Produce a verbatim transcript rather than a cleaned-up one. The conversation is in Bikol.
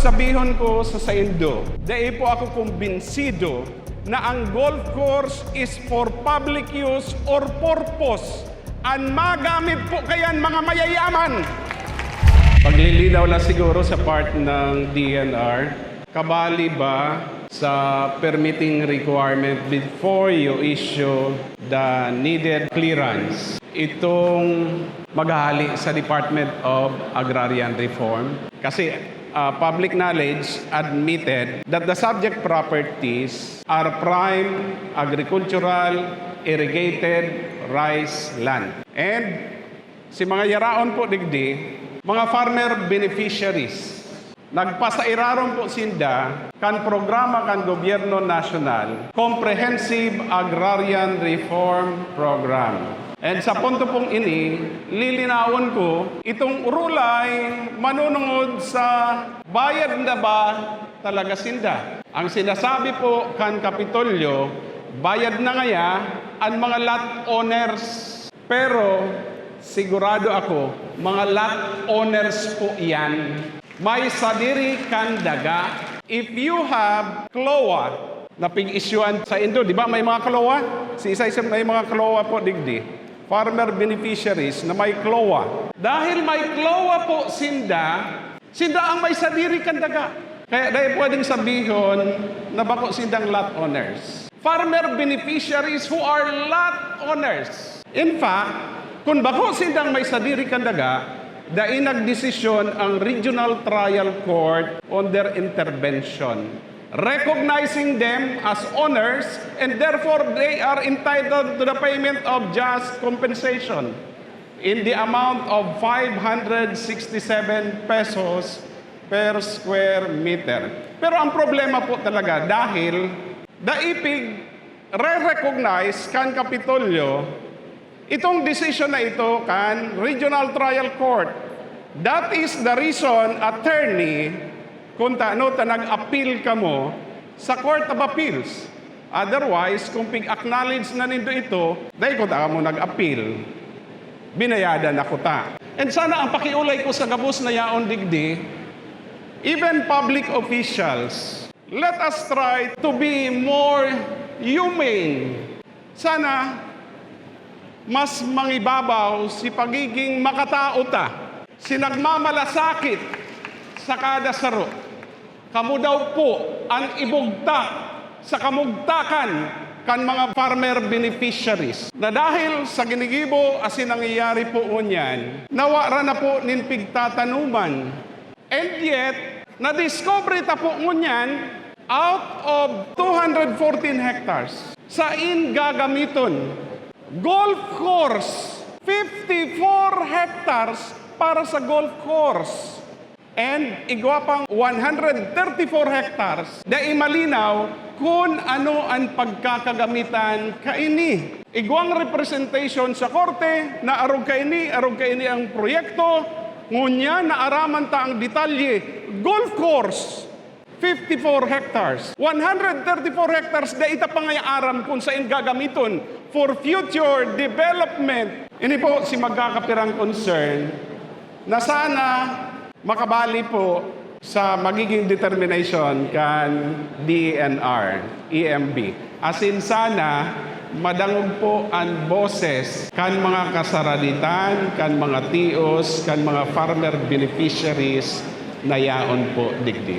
Sabihon ko sa saindo, dai po ako kumbinsido na ang golf course is for public use or purpose. An magamit po kayan, mga mayayaman. Paglilinaw lang siguro sa part ng D N R, kabali ba sa permitting requirement before you issue the needed clearance itong maghahali sa Department of Agrarian Reform? Kasi, ah, public knowledge admitted that the subject properties are prime agricultural irrigated rice land. And si mga yaraon po digdi, mga farmer beneficiaries. Nagpasairarom po sinda kan programa kan gobyerno nasyonal, Comprehensive Agrarian Reform Program. And sa punto pong ini, lilinawon ko itong rulay manunungod sa bayad na ba talaga sinda. Ang sinasabi po kan Kapitolyo, bayad na ngaya an mga lot owners. Pero sigurado ako, mga lot owners po iyan. May sadiri kan daga. If you have CLOA na pig-isyuan saindo, di ba may mga CLOA? Si isa-isa may mga CLOA po digdi. Farmer beneficiaries na may CLOA. Dahil may CLOA po sinda, sinda ang may sadiri kan daga. Kaya dai pwedeng sabihon na bako sindang lot owners. Farmer beneficiaries who are lot owners. In fact, kun bako sindang may sadiri kan daga, dai nagdesisyon ang Regional Trial Court on their intervention, recognizing them as owners, and therefore they are entitled to the payment of just compensation in the amount of five hundred sixty-seven pesos per square meter. Pero ang problema po talaga, dahil dai pig-re-recognize kan Kapitolyo itong desisyon na ito kan Regional Trial Court. That is the reason, attorney, kung tano ta nag-appeal kamo sa Court of Appeals. Otherwise, kung pig-acknowledge na nindo ito, dai ko ta kamo nag-appeal. Binayadan na kuta. And sana ang pakiolay ko sa gabos na yaon digdi, even public officials, let us try to be more humane. Sana mas mangibabaw si pagiging makatao ta, si nagmamalasakit sa kada saro. Kamo daw po an ibugtak sa kamugtakan kan mga farmer beneficiaries, na dahil sa ginigibo asin nangyayari po ngunyan, nawara na po nin pigtatanuman. And yet, nadiskubre ta po ngunyan, out of two hundred fourteen hectares, sain gagamiton golf course, fifty-four hectares para sa golf course. And igwa pang one hundred thirty-four hectares, dai malinaw kun ano an pagkakagamitan kaini. Igwang representation sa korte na arog kaini, arog kaini ang proyekto, ngunyan naaraman ta ang detalye. Golf course, fifty-four hectares. One hundred thirty-four hectares, dai ta pa ngaya aram kung sain gagamiton for future development. Ini po si magkakapirang concern na sana makabali po sa magiging determination kan D E N R, E M B. Asin sana madangog po an boses kan mga kasaraditan, kan mga tios, kan mga farmer beneficiaries na yaon po digdi.